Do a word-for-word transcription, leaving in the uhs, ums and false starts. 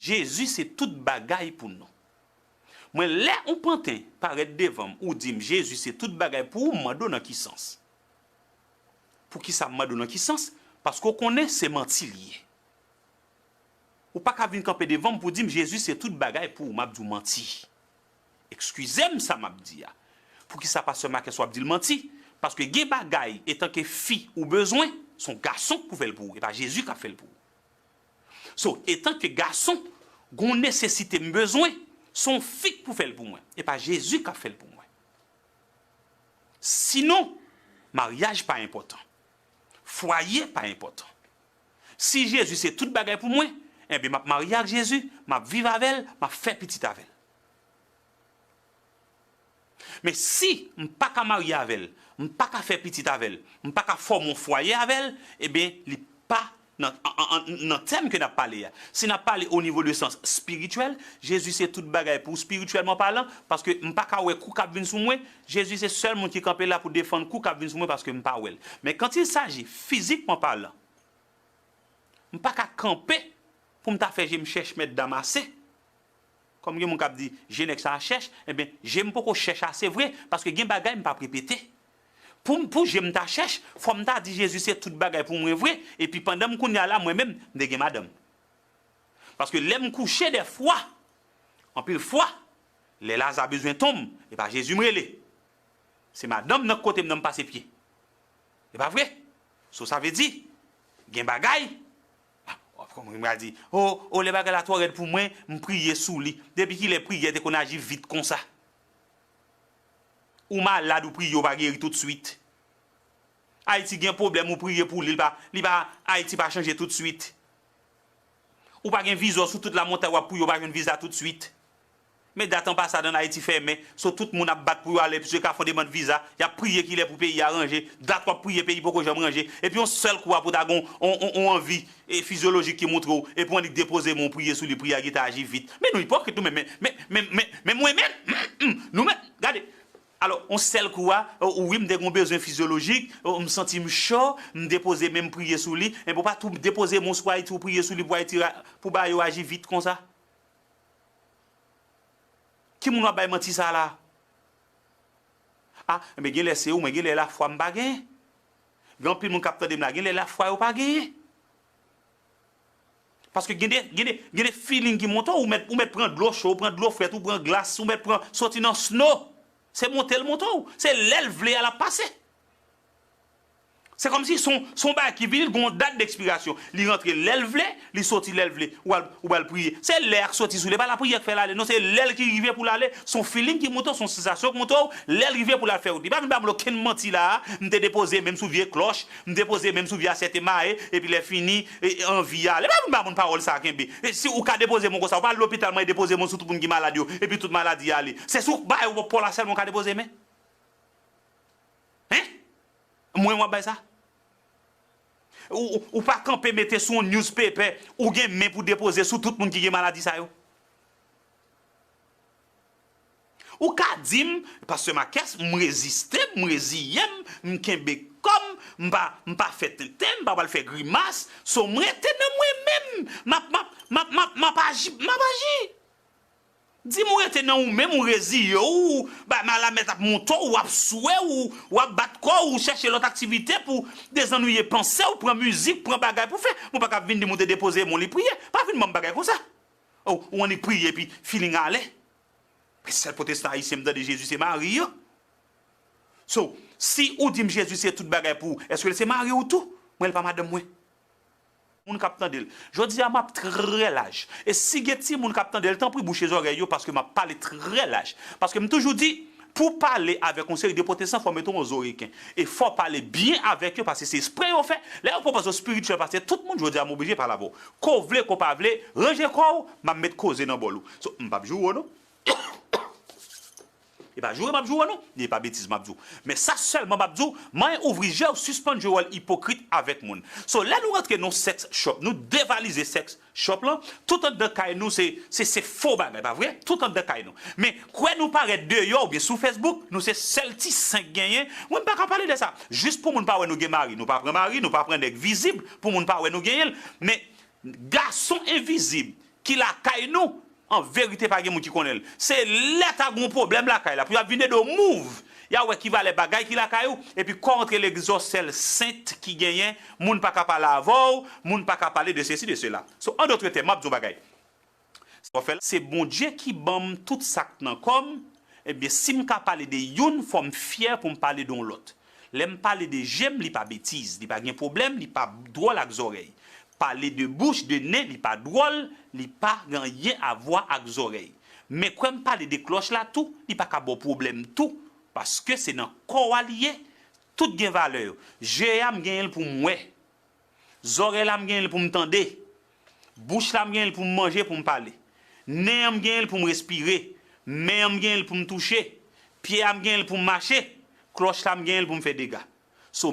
Jezi se tout bagay pou nou. Mwen, lè yon panten parèt devan m, ou di m, Jezi se tout bagay pou ou, m mande w nan ki sans? Poukisa m mande w nan ki sans? Paske w konnen se manti li ye. Ou pa ka vin kanpe devan m pou di m, Jezi se tout bagay pou ou, m ap di w manti. Eskize m sa m ap di a. Poukisa pastè Marques w ap di l manti? Paske gen bagay, etanke fi, ou bezwen, se yon gason k pou fè l pou ou, e pa Jezi k ap fè l pou ou. So, etanke gason, gen yon nesesite m bezwen, se yon fi k pou fè l pou mwen, e pa Jezi k ap fè l pou mwen. Sinon, maryaj pa enpòtan. Fwaye pa enpòtan. Si Jezi se tout bagay pou mwen, enben, m ap marye ak Jezi, m ap viv avè l, m ap fè pitit avè l. Men si m pa ka marye avè l, m pa ka fè pitit avè l, m pa ka fòme yon fwaye avè l, ebyen, li pa nan, an, an, an, nan tèm ke n ap pale a. Si n ap pale o nivo de sans espirityèl, Jezi se tout bagay pou w, espirityèlman palan, paske m pa ka wè kou k ap vin sou mwen, Jezi se sèl moun ki kanpe la pou defann kou k ap vin sou mwen paske m pa wè l. Men quand il s'agit, fizikman palan, m pa ka kanpe pou m ta fè je m chèch mèt dam ase. Kòm gen moun k ap di, je nèg sa a chèch, enben, je m poko chèch ase vre, paske gen bagay m p ap repete. Pou m, pou je m ta chèch, fò m ta di Jezi se tout bagay pou mwen vre, epi pandan m kounye a la, mwen menm, m te gen madanm. Paske lè m kouche dèfwa, anpil fwa, lè Laza bezwen tonm, e pa Jezi m rele. Se madanm nan k kote m nan m pase pye. E pa vre? So sa vle di, gen bagay, ah, w ap konprann mwen di, o, o, lè bagay la twò rèd pou mwen, m priye sou li. Depi kilè priyè te konn aji vit konsa? Ou malad, ou priye, ou pa geri toutswit. Ayiti gen pwoblèm, ou priye pou li, li pa, li pa, Ayiti pa chanje toutswit. Ou pa gen vizò sou tout lamontay, w ap priye, ou pa jwenn viza toutswit. Men dat anbasad ann Ayiti fèmen, so tout moun ap bat pou yo ale, piske ka fè yon demann viza, y ap priye kilè pou peyi a ranje, dat w ap priye, peyi poko janm ranje. Epi yon sèl kou a pou ta gen yon, yon, yon, yon anvi, e, fizyolojik ki montre w, epi w annik depoze men w, priye sou li, priyè a gentan aji vit. Men nou ipokrit nou menm, men, men, men, men, men mwen menm, nou menm, gade, Alò, yon sèl kou a, o, wi, m te gen yon bezwen fizyolojik, o, m santi m cho, m depoze men m priye sou li. Enben, w pa tou depoze men w sou Ayiti, w priye sou li pou Ayiti ra-, pou bagay yo aji vit konsa? Ki moun w ap bay manti sa la? A, enben, genlè se ou, mwen genlè lafwa m pa genyen. Gen anpil moun k ap tande m la, genlè lafwa yo pa genyen. Paske gen de, gen de, gen de feeling ki monte w, ou mèt, ou mèt pran dlo cho, ou pran dlo frèt, ou pran glas, ou mèt pran, soti nan snow. Se monte l monte w. Se lè l vle a l ap pase. Se kòmsi se yon, se yon bagay ki vini, l gen yon dat dekspirasyon. Li rantre lè l vle, li soti lè l vle. Ou al, ou al priye. Se lè a k soti sou li, e pa lapriyè k fè l ale. Non, se lè l ki rive pou l ale. Se yon feeling ki monte w, se yon sansasyon k monte w. Lè l rive pou l al fè wout li. Pa vin ba m okenn manti la a. M te depoze men m sou vye klòch. M te poze men m sou vye asyèt emaye, epi lè fini, e, anvi a ale. Pa vin ba moun pawòl sa a kenbe. E si ou ka depoze men w konsa, ou pa al lopital mwen depoze men w sou tout moun ki malad yo, epi tout maladi ale. Se sou bagay ou pòpò la sèlman ou ka depoze men. Hein? Mwen w ap bay sa? Ou, ou, ou pa kanpe mete sou yon newspaper, ou gen men pou depoze sou tout moun ki gen maladi sa yo. Ou ka di m, Pastè Marques, m reziste, m reziye m, m kenbe kò m, m pa, m pa fè tenten, m pa pral fè grimas, so m rete nan mwen menm, m ap, m ap, m ap, m ap, m ap aji, m ap aji. Di m ou rete nan ou menm, ou reziye w, ba malamèt ap monte w, w ap swe w, w ap bat kò w, ou chèche lòt aktivite pou dezannuiye panse w, pran mizik, pran bagay pou fè. Mwen pa ka vin di m ou te depoze men w li priye. Pa vin ban m bagay konsa. Ou, ou annik priye epi feeling ale. Men sèl pwotestan ayisyen m tande Jezi se mari yo. So, si ou di m Jezi se tout bagay pou ou, èske l se mari w tou? Mwen, l pa madanm mwen. Moun k ap tande l. Jodi a, m ap trè laj. E si gen timoun k ap tande l, tanpri bouche zòrèy yo, paske m ap pale trè laj. Paske m toujou di, pou w pale avèk yon seri de pwotestan, fò w mete w an zoreken. E fò w pale byen avèk yo, paske se espre yo fè. Lè yo pran pòz yo espirityèl, paske tout moun, jodi a, m oblije pale avè w. Ke w vle, ke w pa vle, ranje kò w, m ap met koze nan bòl ou. So, m p ap joure w, non. E pa joure m ap joure w, non. E pa betiz m ap di w. Men sa sèlman m ap di w, manyen ouvri je w, sispann jwe wòl ipokrit avèk moun. So, lè nou rantre nan sex shop, nou devalize sex shop lan, tout anndan kay nou se, se, se fo bagay, pa vre? Tout anndan kay nou. Men, kwè nou parèt deyò oubyen sou Facebook, nou se sèl ti sen k genyen. Mwen, m pa ka pale de sa. Jis pou moun pa wè nou gen mari, nou pa pran mari, nou pa pran nèg vizib pou moun pa wè nou genyen l. Men, gason envizib, ki lakay nou, an verite pa gen moun ki konnen l. Se lè ta gen yon pwoblèm lakay la, pou y ap vin ede w move, y a wè ki valè bagay ki lakay ou, epi kò antre legzòsèl sent ki genyen, moun pa ka pale avè w, moun pa ka pale de sesi, de sela. So, an dòt tèm, m ap di yon bagay. Sa w fè la, se Bondye ki ban m tout sa k nan kò m, ebyen, si m ka pale de youn, fò m fyè pou m pale de yon lòt. Lè m pale de je m, li pa betiz, li pa gen pwoblèm, li pa dwòl ak zòrèy. Pale de bouch, de nen, li pa dwòl, li pa gen anyen a vwa ak zòrèy. Men kwè m pale de klòch la tou, li pa ka ba w pwoblèm tou, paske se nan kò a li ye, tout gen valè yo. Je a m genyen l pou m wè. Zòrèy la m genyen l pou m tande. Bouch la m genyen l pou m manje, pou m pale. Nen an m genyen l pou m respire. Men an m genyen l pou m touche. Pye a m genyen l pou m mache. Klòch la m genyen l pou m fè dega. So,